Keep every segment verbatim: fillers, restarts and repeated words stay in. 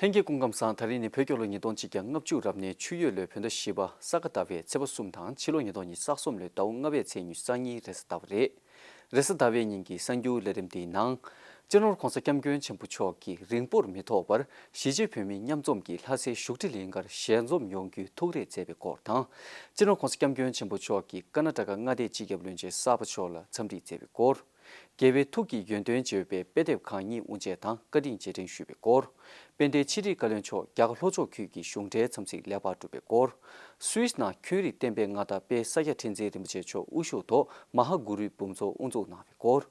ལྷན་རྒྱས་སྐུ་ཁམས་བཟང་། ད་རིང་ནི་བོད་རྒྱལ་ལོ་ཉིས་སྟོང་ཆིག་བརྒྱ་ལྔ་བཅུ་རབ་གནས་ཆུ་ཡོས་ལོའི་བོད་ཟླ་བཞི་པ་ས་ག་ཟླ་བའི་ཚེས་པ་གསུམ་དང་ཕྱི་ལོ་ཉིས་སྟོང་ཉི་ཤུ་རྩ་གསུམ་ལོའི་ཟླ་བ་ལྔ་པའི་ཚེས་ཉི་ཤུ་རྩ་གཉིས་རེས་གཟའ་ཟླ་བ་རེད། རེས་གཟའ་ཟླ་བའི་ཉིན་གྱི་གསར་འགྱུར་ལས་རིམ་འདིའི་ནང་། སྤྱི་ནོར་༧གོང་ས་༧སྐྱབས་མགོན་ཆེན་པོ་མཆོག་གིས་རིང་པོར་མི་ཐོགས་པར་གཞིས་བྱེས་བོད་མིའི་མཉམ་འཛོམས་ཀྱི་ལྷ་སའི་བཞུགས་ཁྲི་ལིང་གར་ཞལ་འཛོམས་ཡོང་རྒྱུའི་ཐུགས་རེ་མཛད་པའི་སྐོར་དང་། སྤྱི་ནོར་༧གོང་ས་༧སྐྱབས་མགོན་ཆེན་པོ་མཆོག་གིས་ཀར་ནཱ་ཊ་ཀ་མངའ་སྡེའི་སྤྱི་ཁྱབ་བློན་ཆེན་གསར་པ་མཆོག་ལ་འཚམས་འདྲི་མཛད་པའི་སྐོར། རྒྱལ་བའི་ཐུགས་ཀྱི་ཡོན་ཏན་ཅེས་པའི་དཔེ་དེབ་ཁག་གཉིས་དབུ་འབྱེད་དང་བཀའ་དྲིན་རྗེས་དྲན་ཞུས་པའི་སྐོར། དཔལ་ལྡན་ཕྱི་དྲིལ་བཀའ་བློན་མཆོག་རྒྱ་གར་ལྷོ་ཕྱོགས་ཁུལ་གྱི་གཞུང་འབྲེལ་འཚམས་གཟིགས་ལེགས་པར་གྲུབ་པའི་སྐོར། སུད་སི་ནང་ཁྱོན་རིག་བསྟན་པའི་མངའ་བདག་དཔལ་ས་སྐྱ་ཁྲི་འཛིན་རིན་པོ་ཆེ་མཆོག་དབུ་བཞུགས་ཐོག་མ་ཧཱ་གུ་རུའི་འབུམ་ཚོགས་དབུ་འཛུགས་གནང་བའི་སྐོར།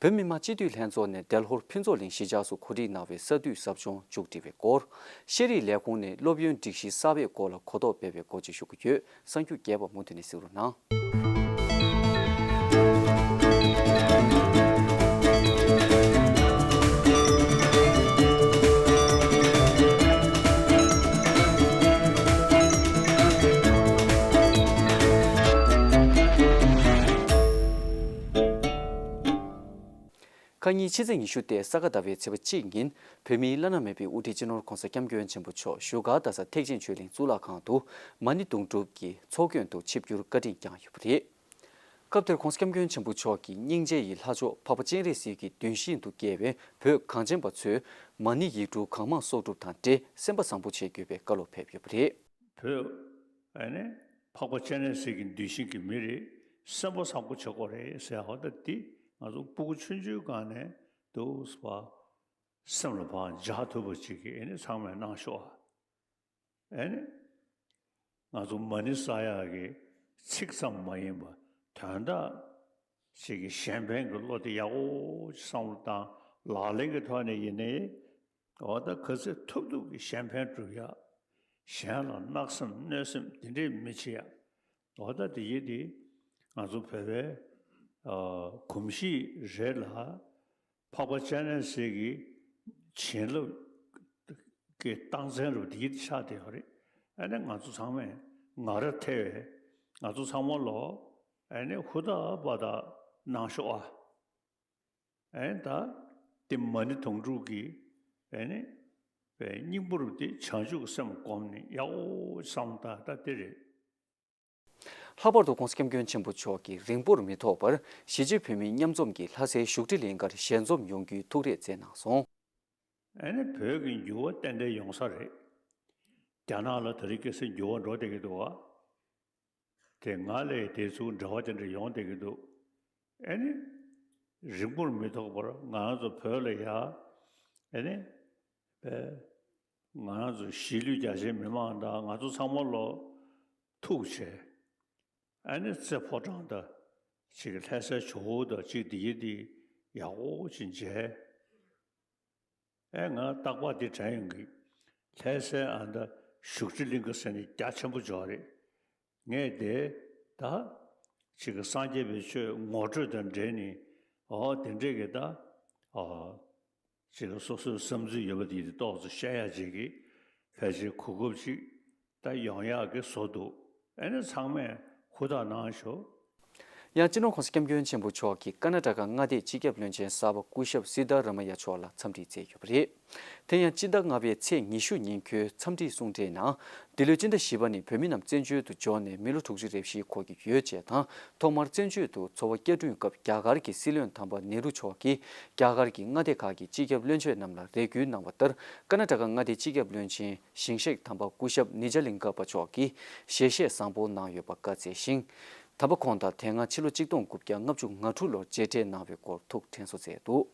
བོད་མི་མང་སྤྱི་འཐུས་ལྷན་ཚོགས་ནས་དལ་ཧོར་ཕུན་ཚོགས་གླིང་གཞིས་ཆགས་སུ་གོ་སྒྲིག་གནང་བའི་ས་འཐུས་ཟབ་སྦྱོང་མཇུག་སྒྲིལ་བའི་སྐོར། ཤེས་རིག་ལས་ཁུངས་ནས་སློབ་ཡོན་སྒྲིག་གཞི་གསར་པའི་སྐོར་ལ་གོ་རྟོགས་སྤེལ་བའི་སྐོར་བཅས་ཞུ་གི་ཡོད། གསར་འགྱུར་རྒྱས་པ་མུ་མཐུད་ནས་གཟིགས་རོགས་གནང་། ཁ་ཉིན་ཕྱི་ཚེས་ཉི་ཤུ་སྟེ་ས་ག་ཟླ་བའི་ཚེས་པ་གཅིག་ཉིན་བོད་མིའི་བླ་ན་མེད་པའི་དབུ་ཁྲིད་སྤྱི་ནོར་༧གོང་ས་༧སྐྱབས་མགོན་ཆེན་པོ་མཆོག་བཞུགས་སྒར་རྡ་ས་ཐེག་ཆེན་ཆོས་གླིང་གཙུག་ལག་ཁང་དུ་མ་ཎི་དུང་སྒྲུབ་ཀྱི་ཚོགས་མགོན་དུ་ཆིབས་བསྒྱུར་བཀའ་དྲིན་བསྐྱངས་ཡོད་པ་རེད། སྐབས་དེར་༧གོང་ས་༧སྐྱབས་མགོན་ཆེན་པོ་མཆོག་གིས་སྙིང་རྗེ་ཡི་ལྷ་མཆོག་འཕགས་པ་སྤྱན་རས་གཟིགས་ཀྱི་གདུལ་ཞིང་དུ་སྐྱེས་པའི་བོད་གངས་ཅན་པ་ཚོས་མ་ཎི་ཡིག་འབྲུ་གང་མང་གསོག་སྒྲུབ་དང་འབྲེལ་སེམས་པ་བཟང་པོ་བྱེད་དགོས་པའི་བཀའ་སློབ་ཕེབས་ཡོད་པ་རེད། བོད་ཨ་ནི་འཕགས་པ་སྤྱན་རས་གཟིགས་ཀྱི་གདུལ་ཞིང་གི་མི་རེད། སེམས་པ་བཟང་པོ་བྱེད་དགོས་རེད་ཟེར་ཧོ་ད་དེ་ང་ཚོ་སྤུ་གུ་ཆུང་ཆུང་སྒང་ནས་འདུག་སེ་བ་སེམས་ལ་བག་འཇགས་ཐུབ་པ་ཅིག་གི་ཨ་ནི་ཚང་མས་གནང་ཤོག་ཨ། ཨ་ནི་ང་ཚོ་མ་ཎི་བསགས་ཡག་གི་ཚིག་ཙམ་མ་ཡིན་པ་དོན་དག་ཅིག་གི་གཞན་ཕན་གྱི་བློ་དེ་ཡག་པོ་ཅིག་བསམ་བློ་བཏང་ལག་ལེན་གྱི་ཐོག་ནས་ཡིན་ནའི། འོ་ད་ག་ཚོད་ཐུབ་ཐུབ་ཀྱི་གཞན་ཕན་སྒྲུབ་ཡ། གཞན་ལ་གནག་སེམས་གནོད་སེམས་དེ་འདྲས་མི་བྱེད་ཡ། འོ་ད་དེ་ཡིན་དེ་ང་ཚོ་བོད་པའི་ཨ་གོམས་གཤིས་རེད་ལ། འཕགས་པ་སྤྱན་རས་གཟིགས་ཀྱི་བྱིན་རླབས་ཀྱི་རྟགས་མཚན་རུ་དེ་ཡིན་ཆགས་བསྡད་ཡོད་རེད། ཨ་ནི་ང་ཚོ་ཚང་མས་ང་ར་ཐེ་བའི་ང་ཚོ་ཚང་མ་ལོ་ཨ་ནི་ཧུར་ཐག་པ་དག་གནང་ཤོག་ཨ། ཨེ་ད་དེ་མ་ཎི་དུང་སྒྲུབ་ཀྱི་ཨེ་ནི་པའི་སྙིང་པོ་རུ་དེ་བྱང་ཆུབ་ཀྱི་སེམས་བསྒོམས་ནས་ཡག་པོ་བསམ་བཏང་ད་དེ་རེད། ལྷག་པར་དུ་༧གོང་ས་༧སྐྱབས་མགོན་ཆེན་པོ་མཆོག་གིས་རིང་པོར་མི་ཐོགས་པར་གཞིས་བྱེས་བོད་མིའི་མཉམ་འཛོམས་ཀྱི་ལྷ་སའི་བཞུགས་ཁྲི་ལིང་གར་ཞལ་འཛོམས་ཡོང་རྒྱུའི་ཐུགས་རེ་མཛད་གནང་སོང་། ཨེ་ནི་བོད་ཀྱི་འགྱུར་བ་ཏན་ཏན་ཡོང་ས་རེད། རྒྱ་ནག་ལ་དེ་རིང་ཁ་སང་འགྱུར་བ་འགྲོ་བསྡད་ཀྱི་འདུག་བ། དེ་སྔ་ལས་དེ་ཚོ་འབྲེལ་བ་དེ་འདྲ་ཡོང་བསྡད་ཀྱི་འདུག་ཨེ་ནི། རིང་པོར་མི་ཐོགས་པར་ང་རང་ཚོ་བོད་ལ་ཡ། ཨེ་ནི། པའི། ང་རང་ཚོ་གཞིས་ལུས་རྒྱ་ཆེའི་མི་མང་དང་ང་ཚོ་ཚང་མ་ལོ། ཐུགས་ཆེ། ཨེ་ནི་རྩེ་ཕོ་བྲང་དང་། ཅིག་ལྷ་སའི་ཇོ་བོ་དང་ཅིག་འདི་ཡི་འདི་ཡག་པོ་ཅིག་མཇལ། ཨེ་ང་རྟག་པར་འདི་དྲན་ཡོང་གི། ལྷ་སའི་ཨ་མདའ་བཞུགས་ཁྲི་གླིང་ག་ཟེར་ནས་རྒྱ་ཆེན་པོ་འཇོག་རེད། ངས་དེ་ད་ཅིག་གི་སངས་རྒྱས་པའི་ཆོས་ངོ་སྤྲོད་དང་འབྲེལ་ནས་ཨོ་དེ་འདྲས་ཀྱི་ད་ཨོ་ཅིག་གི་སོ་སོའི་བསམ་ཚུལ་ཡོད་པ་དེ་ཏོག་ཙམ་བཤད་ཡ་ཅིག་གི་ཕལ་ཆེར་གོ་སྐབས་ཅིག་ད་ཡོང་ཡག་གི་བཟོ་འདུག་ཨེ་ནི་ཚང་མས་ཧུར་ཐག་གནང་ཤོག་ཡང་སྤྱི་ནོར་༧གོང་ས་༧སྐྱབས་མགོན་ཆེན་པོ་མཆོག་གིས་ཀར་ནཱ་ཊ་ཀ་མངའ་སྡེའི་སྤྱི་ཁྱབ་བློན་ཆེན་གསར་པ་སྐུ་ཞབས་སི་ཏཱ་ར་མ་ཡ་མཆོག་ལ་འཚམས་འདྲི་མཛད་ཡོད་པ་རེད། དེ་ཡང་སྤྱི་ཟླ་ལྔ་པའི་ཚེས་ཉི་ཤུ་ཉིན་ཁོའི་འཚམས་འདྲིའི་གསུང་འཕྲིན་ནང་། འདི་ལོའི་སྤྱི་ཟླ་བཞི་པ་ནི་བོད་མི་རྣམས་བཙན་བྱོལ་དུ་འབྱོར་ནས་མི་ལོ་དྲུག་ཅུ་རེ་བཞི་འཁོར་གྱི་ཡོད་ཅེས་དང་། ཐོག་མར་བཙན་བྱོལ་དུ་འཚོ་བ་བསྐྱར་སྐྲུན་སྐབས་རྒྱ་གར་གྱི་སྲིད་བློན་དམ་པ་ནེ་རུ་མཆོག་གིས་རྒྱ་གར་གྱི་མངའ་སྡེ་ཁག་གི་སྤྱི་ཁྱབ་བློན་ཆེན་རྣམས་ལ་རེ་སྐུལ་གནང་བ་ལྟར། ཀར་ནཱ་ཊ་ཀ་མངའ་སྡེའི་སྤྱི་ཁྱབ་བློན་ཆེན་ཞིང་གཤེགས་དམ་པ་སྐུ་ཞབས་ནི་ཇ་ལིང་ག་པ་མཆོག་གིས་ཞལ་བཞེས་བཟང་པོ་གནང་ཡོད་པ་བཀའ་སྩལ་ཞིང་། དམ་པ་ཁོང་དང་དེ་སྔ་ཕྱི་ལོ་ཆིག་སྟོང་དགུ་བརྒྱ་ལྔ་བཅུ་ང་དྲུག་ལོར་མཇལ་འཕྲད་གནང་བའི་སྐོར་ཐུགས་དྲན་གསོ་མཛད་འདུག་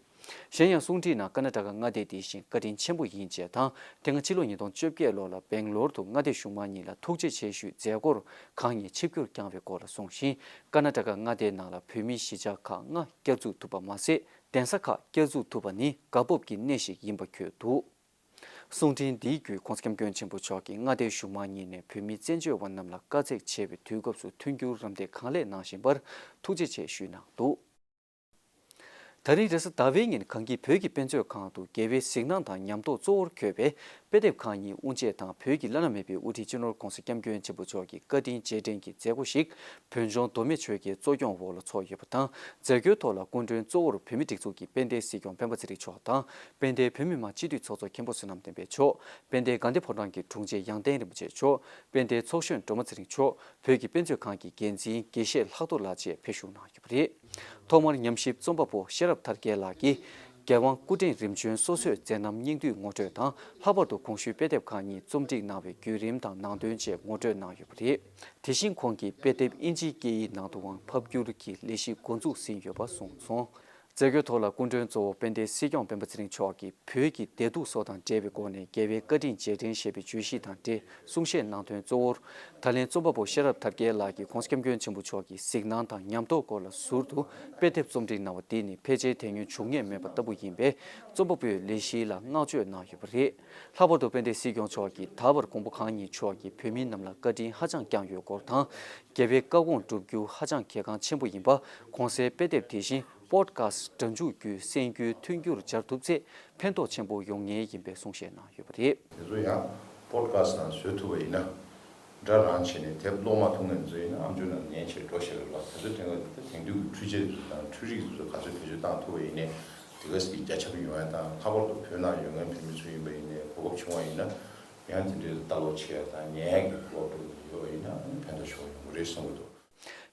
གཞན་ཡང་གསུང་འཕྲིན་ནང་ཀར་ནཱ་ཊ་ཀ་མངའ་སྡེ་འདི་བཞིན་བཀའ་དྲིན་ཆེན་པོ་ཡིན་ཅེས་དང་། དེ་སྔ་ཕྱི་ལོ་ཉིས་སྟོང་བཅོ་བརྒྱད་ལོ་ལ་སྦེང་ལོར་དུ་མངའ་སྡེ་གཞུང་མང་གཉིས་ལ་ཐུགས་རྗེ་ཆེ་ཞུའི་མཛད་སྒོར་གང་ཉིད་ཆིབས་བསྒྱུར་བསྐྱངས་པའི་སྐོར་ལ་གསུངས་ཤིང་། ཀར་ནཱ་ཊ་ཀ་མངའ་སྡེའི་ནང་ལ་བོད་མིའི་གཞིས་ཆགས་ཁག་ལྔ་བསྐྱར་འཛུགས་ཐུབ་པ་མ་ཟད། གདན་ས་ཁག་བསྐྱར་འཛུགས་ཐུབ་པ་ནི་དགའ་སྤོབས་ཀྱི་གནས་ཤིག་ཡིན་པ་འཁོད་འདུག་གསུང་འཕྲིན་འདིའི་བརྒྱུད་༧གོང་ས་༧སྐྱབས་མགོན་ཆེན་པོ་མཆོག་གིས་མངའ་སྡེའི་གཞུང་མང་གཉིས་ནས་བོད་མི་བཙན་བྱོལ་བ་རྣམས་ལ་དཀའ་ཚེགས་ཆེ་བའི་དུས་སྐབས་སུ་མཐུན་འགྱུར་རམ་འདེགས་གང་ལེགས་གནང་བཞིན་པར་ཐུགས་རྗེ་ཆེ་ཞུས་གནང་འདུག་ད་རིང་རེས་གཟའ་ཟླ་བའི་ཉིན་གངས་སྐྱིད་བོད་ཀྱི་དཔེ་མཛོད་ཁང་དུ་རྒྱལ་བའི་གཟིགས་སྣང་དང་ཉམས་རྟོགས་གཙོ་བོར་འཁོད་པའི་དཔེ་དེབ་ཁག་གཉིས་དབུ་འབྱེད་དང་། བོད་ཀྱི་བླ་ན་མེད་པའི་དབུ་ཁྲིད་སྤྱི་ནོར་༸གོང་ས་༸སྐྱབས་མགོན་ཆེན་པོ་མཆོག་གི་བཀའ་དྲིན་རྗེས་དྲན་གྱི་མཛད་སྒོ་ཞིག་བོད་ལྗོངས་མདོ་སྨད་ཆོལ་ཁའི་གཙོ་སྐྱོང་འོག་ལ་ཚོགས་ཡོད་པ་དང་། མཛད་སྒོའི་ཐོག་ལ་སྐུ་མགྲོན་གཙོ་བོར་བོད་མིའི་སྒྲིག་འཛུགས་ཀྱི་དཔལ་ལྡན་སྲིད་སྐྱོང་སྤེན་པ་ཚེ་རིང་མཆོག་དང་། དཔལ་ལྡན་བོད་མི་མང་སྤྱི་འཐུས་ཚོགས་གཙོ་མཁན་པོ་བསོད་ནམས་བསྟན་འཕེལ་མཆོག་དཔལ་ལྡན་དགའ་ལྡན་ཕོ་བྲང་གི་དྲུང་ཆེ་ཡང་སྟེང་རིན་པོ་ཆེ་མཆོག་དཔལ་ལྡན་ཚོགས་གཞོན་སྒྲོལ་མ་ཚེ་རིང་མཆོག་བོད་ཀྱི་དཔེ་མཛོད་ཁང་གི་འགན་འཛིན་དགེ་བཤེས་ལྷག་རྡོར་ལགས་བཅས་ཕེབས་ཞུགས་གནང་ཡོད་པ་རེད། ཐོག་མར་ཉམས་ཞིབ་རྩོམ་པ་པོ་ཤེས་རབ་དར་རྒྱས་ལགས་ཀྱིས་རྒྱལ་དབང་སྐུ་ཕྲེང་རིམ་བྱོན་སོ་སོའི་མཛད་རྣམ་སྙིང་བསྡུས་ངོ་སྤྲོད་དང་། ལྷག་པར་དུ་གོང་ཞུས་དཔེ་དེབ་ཁག་གཉིས་རྩོམ་སྒྲིག་གནང་བའི་བརྒྱུད་རིམ་དང་ནང་དོན་བཅས་ངོ་སྤྲོད་གནང་ཡོད་པ་རེད། དེ་བཞིན་ཁོང་གིས་དཔེ་དེབ་ཨིན་ཇིའི་སྐད་ཡིག་ནང་དུའང་ཕབ་བསྒྱུར་གྱི་ལས་གཞི་འགོ་འཛུགས་ཟིན་ཡོད་པ་གསུངས་སོང་། མཛད་སྒོའི་ཐོག་ལ་སྐུ་མགྲོན་གཙོ་བོ་དཔལ་ལྡན་སྲིད་སྐྱོང་སྤེན་པ་ཚེ་རིང་མཆོག་གིས་བོད་ཀྱི་བདེ་སྡུག་སོགས་དང་འབྲེལ་བའི་སྒོ་ནས་རྒྱལ་བའི་བཀའ་དྲིན་རྗེས་དྲན་ཞེས་པའི་བརྗོད་གཞི་དང་འབྲེལ་གསུང་བཤད་གནང་དོན་གཙོ་བོར། ད་ལན་རྩོམ་པ་པོ་ཤེས་རབ་དར་རྒྱས་ལགས་ཀྱིས་༸གོང་ས་༸སྐྱབས་མགོན་ཆེན་པོ་མཆོག་གི་གཟིགས་སྣང་དང་ཉམས་རྟོགས་སྐོར་ལ་ཟུར་དུ་དཔེ་དེབ་རྩོམ་སྒྲིག་གནང་བ་འདི་ནི་ཕལ་ཆེར་དེ་སྔོན་བྱུང་མྱོང་མེད་པ་ལྟ་བུ་ཡིན་པས། རྩོམ་པ་པོའི་ལས་གཞི་ལ་བསྔགས་བརྗོད་གནང་ཡོད་པ་རེད། ལྷག་པར་དུ་དཔལ་ལྡན་སྲིད་སྐྱོང་མཆོག་གིས་ད་བར་མགོན་པོ་གང་ཉིད་མཆོག་གིས་བོད་མི་རྣམས་ལ་བཀའ་དྲིན་ཧ་ཅང་བསྐྱངས་ཡོད་སྐོར་དང་། རྒྱལ་བའི་བཀའ་དགོངས་བསྒྲུབ་རྒྱུ་ཧ་ཅང་གལ་འགངས་ཆེན་པོ་ཡིན་པ། གོང་གསལ་དཔེ་དེབ་དེ་བཞིན་པོ་ཌི་ཁ་སི་ཊི་སྒྲ་འཇུག་བརྒྱུད་གསན་རྒྱུའི་མཐུན་འགྱུར་སྦྱར་ཐུབ་ཚེ་ཕན་ཐོགས་ཆེན་པོ་ཡོང་ངེས་ཡིན་པའི་གསུང་བཤད་གནང་ཡོད་པ་རེད། དེ་ཚོ་ཡང་པོ་ཌི་ཁ་སི་ཊི་ནང་བཟོས་ཐུབ་པ་ཡིན་ན། འདྲ་རང་བྱས་ནས་དེབ་ཀློག་མ་ཐུབ་མཁན་ཚོ་ཡིན་ན་ཨམ་ཅོག་ནང་ཉན་བྱས་འགྲོ་ཤེས་རེད་ལ། དེ་ཚོ་དེང་གི་དེང་དུས་ཀྱི་འཕྲུལ་ཆས་དེ་ཚོ་དང་འཕྲུལ་རིག་དེ་ཚོ་ག་ཚོད་བེད་སྤྱོད་བཏང་ཐུབ་པ་ཡིན་ནའི་དེ་ག་ཞིག་རྒྱ་ཁྱབ་ཡོང་ཡ་དང་། ལྷག་པར་དུ་བོད་ནང་ཡོད་མཁན་བོད་མི་ཚོ་ཡིན་པ་ཡིན་ནའི་གོ་སྐབས་བྱུང་བ་ཡིན་ན་ཡང་དེ་འདྲའི་ལྟ་ཀློག་བྱེད་ཡ་དང་ཉན་ཡ་གི་གོ་སྐབས་ཡོད་པ་ཡིན་ན་ཕན་ཐོགས་ཆེན་པོ་ཡོང་གི་རེད་བསམ་གྱི་འདུག།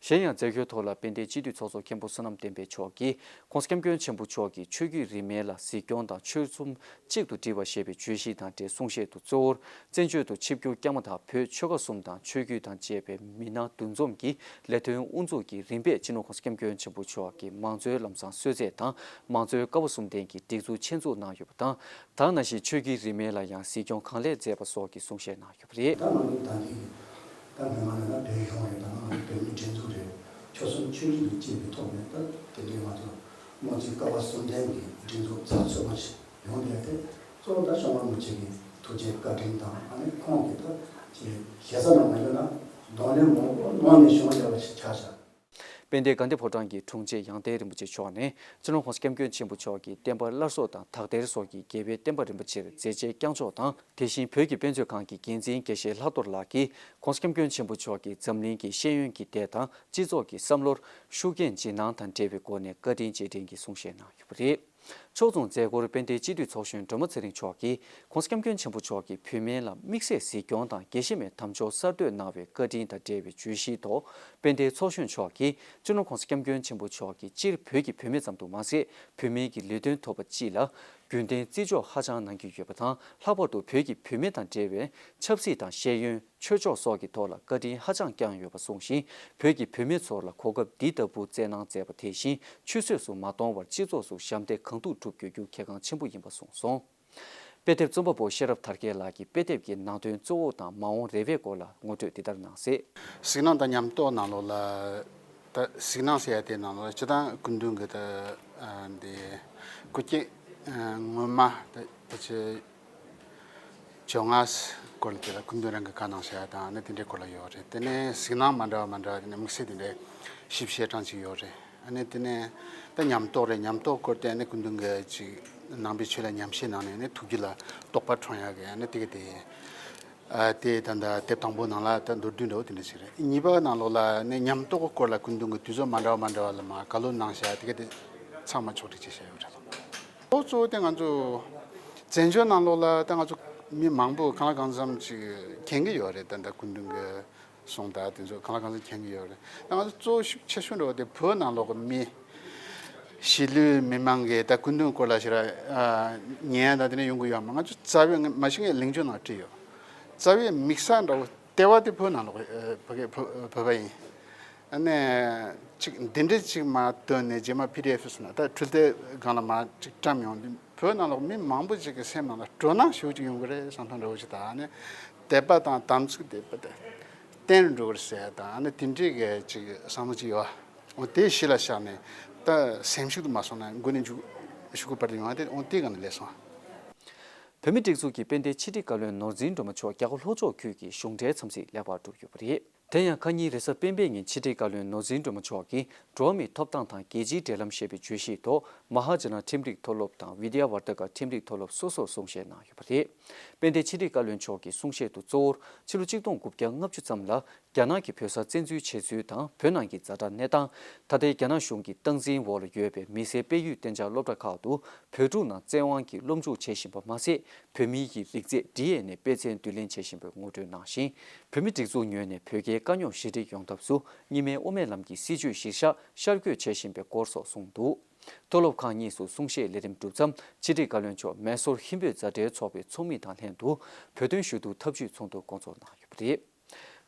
གཞན་ཡང་མཛད་སྒོའི་ཐོག་ལ་དཔལ་ལྡན་སྤྱི་འཐུས་ཚོགས་གཙོ་མཁན་པོ་བསོད་ནམས་བསྟན་འཕེལ་མཆོག་གིས་༸གོང་ས་༸སྐྱབས་མགོན་ཆེན་པོ་མཆོག་གིས་ཆོས་བརྒྱུད་རིས་མེད་ལ་གཟིགས་སྐྱོང་དང་ཆོལ་གསུམ་གཅིག་ཏུ་སྒྲིལ་བ་ཞེས་པའི་བརྗོད་གཞི་དང་འབྲེལ་གསུང་བཤད་དུ་གཙོ་བོར་བཙན་བྱོལ་དུ་ཆིབས་བསྒྱུར་བསྐྱངས་པ་དང་། བོད་ཆོལ་ཁ་གསུམ་དང་ཆོས་བརྒྱུད་དང་བཅས་པའི་མི་སྣ་འདུ་འཛོམས་ཀྱི་ལས་དོན་དབུ་འཛུགས་ཀྱི་རིམ་པས་སྤྱི་ནོར་༸གོང་ས་༸སྐྱབས་མགོན་ཆེན་པོ་མཆོག་གི་མང་གཙོའི་ལམ་བཟང་གསོལ་ཚད་དང་མང་གཙོའི་ཀ་བ་གསུམ་ལྡན་གྱི་སྒྲིག་འཛུགས་ཆེད་འཛུགས་གནང་ཡོད་པ་དང་། ད་ག་ནང་བཞིན་ཆོས་བརྒྱུད་རིས་མེད་ལ་ཡང་གཟིགས་སྐྱོང་གང་ལེགས་མཛད་པ་སོགས་ཀྱི་གསུང་བཤད་གནང་ཡོད་པ་རེད། ད་ང་ཚོ་ད་ལྟའི་ད་སྔོན་མ་ནས་ན་བོད་གཞུང་རེད། ད་ང་ཚོ་བོད་མིའི་སྒྲིག་འཛུགས་རེད། ཆོལ་གསུམ་ཆོས་བརྒྱུད་དང་བཅས་པའི་ཐོག་ནས་ད་དེ་འདྲའི་ང་ཚོ་དམངས་གཙོའི་ཀ་བ་གསུམ་ལྡན་གྱི་སྒྲིག་འཛུགས་ཚགས་ཚུད་པ་ཞིག་ཡོང་བསྡད་དེ། གཙོ་བོ་ད་གཞུང་དབང་རིན་པོ་ཆེ་གི་ཐུགས་རྗེ་བཀའ་དྲིན་དང་། ཨ་ནི་ཁོང་གི་ད་ཅིག་ཞེ་ས་ནང་མ་ཡོད་ན་གདོང་ལེན་མང་པོ་གནང་ནས་བྱུང་བསྡད་པ་ཞིག་ཆགས་ཤག། དཔལ་ལྡན་དགའ་ལྡན་ཕོ་བྲང་གི་དྲུང་ཆེ་ཡང་སྟེང་རིན་པོ་ཆེ་མཆོག་ནས་སྤྱི་ནོར་༸གོང་ས་༸སྐྱབས་མགོན་ཆེན་པོ་མཆོག་གི་བསྟན་པ་སླར་གསོ་དང་དག་ཐེར་སོགས་ཀྱི་རྒྱལ་བའི་བསྟན་པ་རིན་པོ་ཆེར་མཛད་རྗེས་བསྐྱངས་ཕྱོགས་དང་། དེ་བཞིན་བོད་ཀྱི་དཔེ་མཛོད་ཁང་གི་འགན་འཛིན་དགེ་བཤེས་ལྷག་རྡོར་ལགས་ཀྱིས་༸གོང་ས་༸སྐྱབས་མགོན་ཆེན་པོ་མཆོག་གིས་འཛམ་གླིང་གི་ཤེས་ཡོན་གྱི་སྡེ་དང་སྤྱི་ཚོགས་ཀྱི་བསམ་བློར་ཤུགས་རྐྱེན་ཇི་གནང་དང་འབྲེལ་བའི་སྒོ་ནས་བཀའ་དྲིན་རྗེས་དྲན་གྱི་གསུང་བཤད་གནང་ཡོད་པ་རེད། ཕྱོགས་མཚུངས་མཛད་སྒོར་དཔལ་ལྡན་སྤྱི་འཐུས་ཚོགས་གཞོན་སྒྲོལ་མ་ཚེ་རིང་མཆོག་གིས་༸གོང་ས་༸སྐྱབས་མགོན་ཆེན་པོ་མཆོག་གིས་བོད་སྨན་ལ་དམིགས་བསལ་གཟིགས་སྐྱོང་དང་དགེ་བཤེས་མའི་དམ་ཆོས་གསར་གཏོད་གནང་བའི་བཀའ་དྲིན་དང་འབྲེལ་བའི་བརྗོད་གཞིའི་ཐོག་དཔལ་ལྡན་ཚོགས་གཞོན་མཆོག་གིས་སྤྱི་ནོར་༸གོང་ས་༸སྐྱབས་མགོན་ཆེན་པོ་མཆོག་གིས་སྤྱིར་བོད་ཀྱི་བུད་མེད་ཙམ་དུ་མ་ཟད། བུད་མེད་ཀྱི་ལས་དོན་ཐོག་པ་སྤྱི་ལ་རྒྱུན་ལྡན་བརྩི་འཇོག་ཧ་ཅང་གནང་གི་ཡོད་པ་དང་། ལྷག་པར་དུ་བོད་ཀྱི་བུད་མེད་དང་འབྲེལ་བའི་ཆབ་སྲིད་དང་ཤེས་ཡོན། ཆོས་ཕྱོགས་སོགས་ཀྱི་ཐོག་ལ་བཀའ་དྲིན་ཧ་ཅང་བསྐྱངས་ཡོད་པ་གསུངས་ཤིང་། བོད་ཀྱི་བུད་མེད་ཚོར་ལ་གོ་སྐབས་འདི་ལྟ་བུ་བསྩལ་གནང་མཛད་པ་དེ་བཞིན་ཆུད་ཟོས་སུ་མ་གཏོང་བར་སྤྱི་ཚོགས་སུ་ཞབས་འདེགས་གང་ཐུབ་སྒྲུབ་དགོས་རྒྱུ་གལ་འགངས་ཆེན་པོ་ཡིན་པ་གསུངས་སོང་། དཔེ་དེབ་རྩོམ་པ་པོ་ཤེས་རབ་དར་རྒྱས་ལགས་ཀྱིས་དཔེ་དེབ་ཀྱི་ནང་དོན་གཙོ་བོ་དང་མ་འོངས་རེ་བའི་སྐོར་ལ་ངོ་སྤྲོད་འདི་ལྟར་གནང་གསལ། གཟིགས་སྣང་དང་ཉམས་རྟོགས་ནང་ལོགས་ལ། ད་གཟིགས་སྣང་ཟེར་ཡ་དེ་ནང་ལོགས་ལ་སྤྱིར་བཏང་སྐུ་མདུན་གྱི་ད་ཨ་འདི་སྐུ་སྐྱེ་ཨ་སྔོན་མ་ད་ད་ཆ་བཅོ་ལྔ་སྐོར་ལ་དེ་ལ་སྐུ་མདུན་རང་གི་བཀའ་གནང་བྱ་ཡ་དང་ཨ་ནི་དེ་འདྲའི་སྐོར་ལ་ཡོད་རེད། དེ་ནས་གཟིགས་སྣང་མ་འདྲ་བ་མ་འདྲ་བ་དེ་ནས་དམིགས་བསལ་དེ་འདྲའི་ཞིབ་བཤད་གྲངས་ཅིག་ཡོད་རེད། ཨ་ནི་དེ་ནས་ད་ཉམས་རྟོགས་རེད། ཉམས་རྟོགས་སྐོར་དེ་ཨ་ནི་སྐུ་མདུན་གྱི་ཅིག་ནང་པའི་ཆོས་ལ་ཉམས་བཞེས་གནང་ནས་ཨ་ནི་ཐུགས་རྒྱུད་ལ་རྟོགས་པ་འཁྲུངས་ཡ་གི་ཨ་ནི་དེ་ག་དེ། ཨ་དེ་ད་ལྟ་དེབ་དང་པོ་ནང་ལ་ད་མདོར་བསྡུས་འདྲ་བོ་དེ་འདྲ་ཞིག་རེད། གཉིས་པ་ནང་ལོགས་ལ་ནི་ཉམས་རྟོགས་སྐོར་ལ་སྐུ་མདུན་གྱི་དུས་ཚོད་མ་འདྲ་བ་མ་འདྲ་བ་ལ་མར་བཀའ་སློབ་གནང་བྱ་དེ་ག་དེ་ཚང་མ་ཕྱོགས་སྒྲིག་བྱས་བྱས་ཡོད་རེད། གཙོ་བོ་གཙོ་བོ་དེ་ང་ཚོ་བཙན་བྱོལ་ནང་ལོགས་ལ་ད་ང་ཚོ་མི་མང་པོ་གང་ལ་གང་འཚམ་ཅིག་མཁྱེན་གྱི་ཡོད་རེད། ད་ལྟ་སྐུ་མདུན་གྱི་གསུང་དང་དེ་ཚོ་གང་ལ་གང་འཚམ་མཁྱེན་གྱི་ཡོད་རེད། ད་ང་ཚོ་གཙོ་བོ་ཤུགས་ཆེ་ཤོས་འདྲ་བོ་དེ་བོད་ནང་ལོགས་ཀྱི་མི་གཞིས་ལུས་མི་མང་གིས་ད་སྐུ་མདུན་སྐོར་ལ་ཞེ་དྲག་ཨ་ཉན་ཡ་དང་དེ་འདྲ་ཡོང་གི་ཡོད་མ། ང་ཚོ་རྩ་བའི་མ་གཞི་ངས་ལིང་ཅུ་ནང་བྲིས་ཡོད། རྩ་བའི་དམིགས་བསལ་འདྲ་བོ་ལྟེ་བ་དེ་བོད་ནང་ལོགས་ཨ་བོད་སྐད་བོད་བོད་པ་ཡིན། ཨ་ནས་ཅིག་འདི་འདྲ་ཅིག་མར་བཏོན་ནས་རྗེས་མ་པི་ཌི་ཨེཕ་སོགས་ན་ད་འཕྲུལ་དེབ་སྒང་ལ་མར་ཅིག་བཀྲམ་ཡོང་དུས་བོད་ནང་ལོགས་མི་མང་པོ་ཅིག་གི་སེམས་ནང་ལ་སྤྲོ་སྣང་ཞེ་པོ་ཅིག་ཡོང་གི་རེད་བསམ་སྟངས་འདྲ་བོ་ཅིག་དང་། ཨ་ནས་དད་པ་དང་དམ་ཚིག་དེ་བརྟན་རུ་འགྲོ་གི་རེད་ཟེར་ཡ་དང་། ཨ་ནི་དེ་འདྲའི་གི་ཅིག་བསམ་བློ་ཅིག་ཡོད། འོ་དེ་གཞི་ལ་བཞག་ནས་ད་སེམས་ཤུགས་དུ་མ་སོང་ན་མགོ་ནས་མཇུག་ཤུགས་པར་དུ་ཡོང་བ་དེ་འོ་དེ་ག་ནས་སླེབས་སོང་། བོད་མིའི་སྒྲིག་འཛུགས་ཀྱི་དཔལ་ལྡན་ཕྱི་དྲིལ་བཀའ་བློན་ནོར་འཛིན་སྒྲོལ་མ་མཆོག་རྒྱ་གར་ལྷོ་ཕྱོགས་ཁུལ་གྱི་གཞུང་འབྲེལ་འཚམས་གཟིགས་ལེགས་པར་གྲུབ་ཡོད་པ་རེད། དེ་ཡང་ཁ་ཉིན་རེས་གཟའ་སྤེན་པའི་ཉིན་ཕྱི་དྲིལ་བཀའ་བློན་ནོར་འཛིན་སྒྲོལ་མ་མཆོག་གིས་འགྲོ་བ་མིའི་ཐོབ་ཐང་དང་རྒྱལ་སྤྱིའི་འབྲེལ་ལམ་ཞེས་པའི་བརྗོད་གཞིའི་ཐོག་མ་ཧཱ་ཇ་ན་ཁྲིམས་སྒྲིག་མཐོ་སློབ་དང་བི་དྱ་ཝར་དྷ་ཀ་ཁྲིམས་སྒྲིག་མཐོ་སློབ་སོ་སོར་གསུང་བཤད་གནང་ཡོད་པ་རེད། དཔལ་ལྡན་ཕྱི་དྲིལ་བཀའ་བློན་མཆོག་གི་གསུང་བཤད་དུ་གཙོ་བོར་ཕྱི་ལོ་ཆིག་སྟོང་དགུ་བརྒྱ་ལྔ་བཅུ་ཙམ་ལ་རྒྱ་ནག་གིས་བོད་སར་བཙན་འཛུལ་བྱས་ཚུལ་དང་བོད་ནང་གི་ཛ་དྲག་གནས་སྟངས། ད་ལྟའི་རྒྱ་ནག་གཞུང་གི་སྟངས་འཛིན་འོག་ལ་ཡོད་པའི་མི་སེར་སྤེལ་ཡུལ་གཏན་འཇགས་སློབ་གྲྭ་ཁག་ཏུ་བོད་ཕྲུག་རྣམས་བཙན་དབང་གིས་སློབ་འཇུག་བྱེད་བཞིན་པ་མ་ཟད། བོད་མིའི་ཡི་རིག་རྫས་ཌི་ཨེན་ཨེ་དཔེ་མཚོན་བསྡུ་ལེན་བྱེད་བཞིན་པའི་ངོ་སྤྲོད་གནང་ཞིང་། བོད་མི་སྒྲིག་འཛུགས་ངོས་ནས་བོད་རྒྱའི་དཀའ་རྙོག་ཞི་འགྲིག་ཡོང་ཐབས་སུ་གཉིས་སྨན་དབུ་མའི་ལམ་གྱི་སྲིད་བྱུས་གཞིར་བཞག་ཤར་བསྐྱོད་བྱེད་བཞིན་པའི་སྐོར་སོགས་གསུངས་འདུག། མཐོ་སློབ་ཁག་གཉིས་སུ་གསུང་བཤད་ལས་རིམ་གྲུབ་མཚམས་ཕྱི་དྲིལ་བཀའ་བློན་མཆོག་མེ་སོར་ཧིན་བོད་མཛའ་འབྲེལ་ཚོགས་པའི་ཚོགས་མི་དང་ལྷན་དུ་བོད་དོན་ཞུ་གཏུག་ཐབས་ཇུས་ཚོགས་འདུ་སྐོང་ཚོགས་གནང་ཡོད་པ་རེད།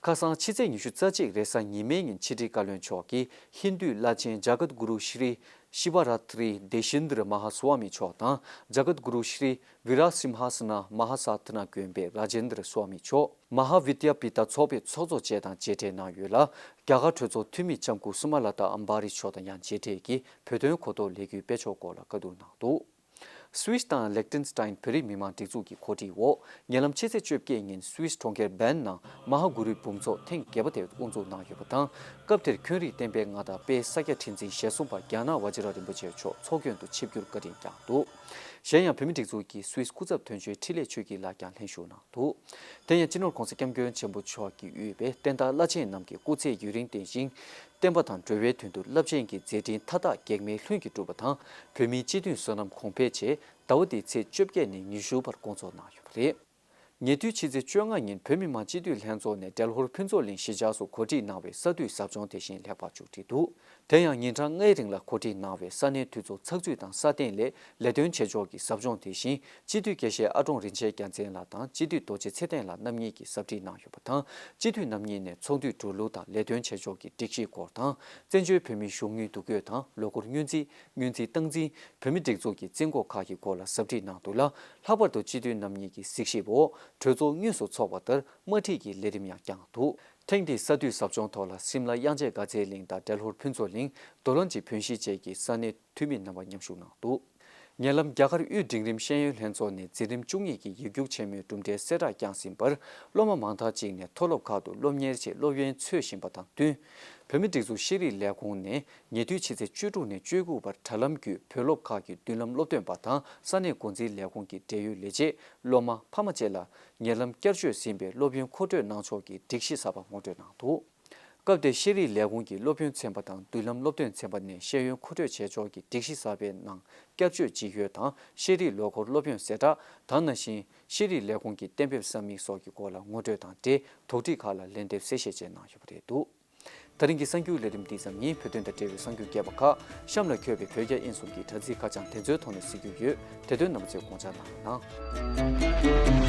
ཁ་སང་ཕྱི་ཚེས་ཉི་ཤུ་རྩ་གཅིག་རེས་གཟའ་ཉི་མའི་ཉིན་ཕྱི་དྲིལ་བཀའ་བློན་མཆོག་གིས་ཧིན་དུའི་བླ་ཆེན་ཇ་གཏ་གུ་རུ་ཤྲི་ཤི་བ་ར་ཏྲི་དེ་ཤིན་དྲ་མ་ཧཱ་སྭ་མི་མཆོག་དང་ཇ་གཏ་གུ་རུ་ཤྲི་བི་ར་སིམ་ཧ་ས་ན་མ་ཧཱ་ས་ཐ་ན་དགོན་པའི་ར་ཇེན་དྲ་སྭ་མི་མཆོག་མ་ཧཱ་བི་དྱ་པི་ཏ་ཚོགས་པའི་ཚོགས་གཙོ་བཅས་དང་མཇལ་འཕྲད་གནང་ཡོད་ལ། རྒྱ་གར་གྲོས་ཚོགས་འཐུས་མི་ལྕམ་སྐུ་སུ་མ་ལ་ཏཱ་ཨམ་བྷ་རི་མཆོག་དང་ཡང་མཇལ་འཕྲད་ཀྱིས་བོད་དོན་གོ་རྟོགས་ལས་འགུལ་སྤེལ་ཕྱོགས་སྐོར་ལ་བཀའ་བསྡུར་གནང་འདུག། སུད་སི་དང་ལེག་ཏེན་སི་ཏཱན་བོད་རིགས་མི་མང་སྒྲིག་འཛུགས་ཀྱི་གོ་སྒྲིག་འོག་ཉེ་ལམ་ཕྱི་ཚེས་བཅོ་བརྒྱད་ཉིན་སུད་སི་གྲོང་ཁྱེར་བན་ནང་མ་ཧཱ་གུ་རུའི་འབུམ་ཚོགས་ཐེངས་བརྒྱད་པ་དེ་དབུ་འཛུགས་གནང་ཡོད་པ་དང་། སྐབས་དེར་ཁྱོན་རིག་བསྟན་པའི་མངའ་བདག་དཔལ་ས་སྐྱ་ཁྲི་འཛིན་ཞེ་གསུམ་པ་རྒྱ་ནག་ཝ་ཇི་ར་རིན་པོ་ཆེ་མཆོག་ཚོགས་མགོན་དུ་ཆིབས་བསྒྱུར་བཀའ་དྲིན་བསྐྱངས་འདུག། གཞན་ཡང་བོད་མི་སྒྲིག་འཛུགས་ཀྱི་སུད་སི་སྐུ་ཚབ་དོན་གཅོད་འཕྲིན་ལས་ཆོས་སྐྱིད་ལགས་ཀྱང་ལྷན་ཞུགས་གནང་འདུག། དེ་ཡང་སྤྱི་ནོར་༸གོང་ས་༸སྐྱབས་མགོན་ཆེན་པོ་མཆོག་གིས་དབུས་པའི་བསྟན་བདག་བླ་ཆེན་རྣམས་ཀྱི་སྐུ་ཚེ་ཡུན་རིང་བརྟན་ཞིང་། བསྟན་པ་དང་འགྲོ་བའི་དོན་དུ་རླབས་ཆེན་གྱི་མཛད་འཕྲིན་མཐའ་དག་གེགས་མེད་ལྷུན་གྱིས་གྲུབ་པ་དང་། བོད་མིའི་སྤྱི་མཐུན་བསོད་ནམས་གོང་འཕེལ་ཆེད་ཟླ་བ་འདིའི་ཚེས་བཅོ་བརྒྱད་ནས་ཉི་ཤུ་བར་བསྐོང་ཚོགས་གནང་ཡོད་པ་རེད། ཉེ་དུས་ཕྱི་ཚེས་བཅོ་ལྔ་ཉིན་བོད་མི་མང་སྤྱི་འཐུས་ལྷན་ཚོགས་ནས་བྲེལ་ཧོར་ཕུན་ཚོགས་གླིང་གཞིས་ཆགས་སུ་གོ་སྒྲིག་གནང་བའི་ས་འཐུས་ཟབ་སྦྱོང་དེ་བཞིན་ལེགས་པར་མཇུག་སྒྲིལ་འདུག། དེ་ཡང་ཉིན་གྲངས་ལྔའི་རིང་ལ་གོ་སྒྲིག་གནང་བའི་ས་གནས་འཐུས་ཚོགས་ཚགས་ཚུད་དང་སྲ་བརྟན་སླད་ལས་དོན་བྱེད་ཕྱོགས་ཀྱི་ཟབ་སྦྱོང་དེ་བཞིན་སྤྱི་འཐུས་དགེ་བཤེས་ཨ་ཀྲོང་རིན་ཆེན་རྒྱལ་མཚན་ལགས་དང་སྤྱི་འཐུས་རྡོ་རྗེ་ཚེ་བརྟན་ལགས་རྣམ་གཉིས་ཀྱིས་ཟབ་ཁྲིད་གནང་ཡོད་པ་དང་། སྤྱི་འཐུས་རྣམ་གཉིས་ནས་ཚོགས་འཐུས་འགྲོ་ལུགས་དང་ལས་དོན་བྱེད་ཕྱོགས་ཀྱི་སྒྲིག་གཞིའི་སྐོར་དང་། བཙན་བྱོལ་བོད་མིའི་གཞུང་དངུལ་འདུ་འགོད་དང་ལོ་འཁོར་སྔོན་རྩིས། སྔོན་རྩིས་སྟངས་འཛིན། བོད་མི་སྒྲིག་འཛུགས་ཀྱི་རྩིས་འགོ་ཁག་གི་སྐོར་ལ་ཟབ་ཁྲིད་གནང་འདུག་ལ། ལྷག་པར་དུ་སྤྱི་འཐུས་རྣམ་གཉིས་ཀྱི་གཟིགས་ཞིབ་འོག་གྲོས་ཚོགས་དངོས་སུ་འཚོགས་པ་ལྟར་དམར་ཁྲིད་ཀྱི་ལས་རིམ་ཡང་བསྐྱངས་འདུག། ཐེངས་འདིའི་ས་འཐུས་ཟབ་སྦྱོང་ཐོག་ལ་སིམ་ལ་དབྱངས་ཅན་དགའ་ཚལ་གླིང་དང་བྲེལ་ཧོར་ཕུན་ཚོགས་གླིང་། རྡོ་ལ་རྗེ་བོན་གཞིས་བཅས་ཀྱི་ས་གནས་འཐུས་མི་རྣམ་པ་མཉམ་ཞུགས་གནང་འདུག། ཉེ་ལམ་རྒྱ་གར་དབུས་འབྲིང་རིམ་ཤེས་ཡོན་ལྷན་ཚོགས་ནས་འཛིན་རིམ་བཅུ་གཉིས་ཀྱི་ཡིག་རྒྱུགས་ཆེན་མོའི་གྲུབ་འབྲས་གསལ་བསྒྲགས་བསྐྱངས་ཟིན་པར། སློབ་མ་མང་དག་ཅིག་ནས་མཐོ་སློབ་ཁག་ཏུ་སློབ་གཉེར་ཆེད་སློབ་ཡོན་འཚོལ་བཞིན་པ་དང་བསྟུན། བོད་མིའི་སྒྲིག་འཛུགས་ཤེས་རིག་ལས་ཁུངས་ནས་ཉེ་དུས་ཕྱི་ཚེས་བཅུ་དྲུག་ནས་བཅུ་དགུ་བར་དྲ་ལམ་བརྒྱུད་བོད་སློབ་ཁག་གི་མདུན་ལམ་སློབ་སྟོན་པ་དང་ས་གནས་འགོ་འཛིན་ལས་ཁུངས་ཀྱི་འབྲེལ་ཡོད་ལས་བྱེད། སློབ་མ་ཕ་མ་བཅས་ལ་ཉེ་ལམ་བསྐྱར་བཅོས་ཟིན་པའི་སློབ་ཡོན་མཁོ་སྤྲོད་གནང་ཕྱོགས་ཀྱི་སྒྲིག་གཞི་གསར་པ་ངོ་སྤྲོད་གནང་འདུག། སྐབས་དེར་ཤེས་རིག་ལས་ཁུངས་ཀྱི་སློབ་ཡོན་ཚན་པ་དང་མདུན་ལམ་སློབ་སྟོན་ཚན་པ་ནས་ཤེས་ཡོན་མཁོ་སྤྲོད་བྱེད་ཕྱོགས་ཀྱི་སྒྲིག་གཞི་གསར་པའི་ནང་བསྐྱར་བཅོས་ཇི་ཡོད་དང་། ཤེས་རིག་ལོ་འཁོར་སློབ་ཡོན་གསལ་བསྒྲགས་དང་། ནང་བཞིན་ཤེས་རིག་ལས་ཁུངས་ཀྱི་གཏན་འབེབས་ས་མིག་སོགས་ཀྱི་སྐོར་ལ་ངོ་སྤྲོད་དང་འབྲེལ་དོགས་འདྲི་ཁག་ལ་ལན་འདེབས་གསལ་བཤད་བཅས་གནང་ཡོད་པ་རེད་འདུག། ད་རིང་གི་གསར་འགྱུར་ལས་རིམ་འདི་ཙམ་ཡིན། བོད་དོན་དང་འབྲེལ་བའི་གསར་འགྱུར་རྒྱས་པ་ཁག་གཤམ་ལ་འཁོད་པའི་བོད་རྒྱ་དབྱིན་གསུམ་གྱི་དྲ་ཚིགས་ཁ་བྱང་དེ་ཚོའི་ཐོག་ནས་གཟིགས་རྒྱུ་ཡོད། དེ་དོན་རྣམ་པ་ཚོས་དགོངས་འཇགས་གནང་རོགས་གནང་།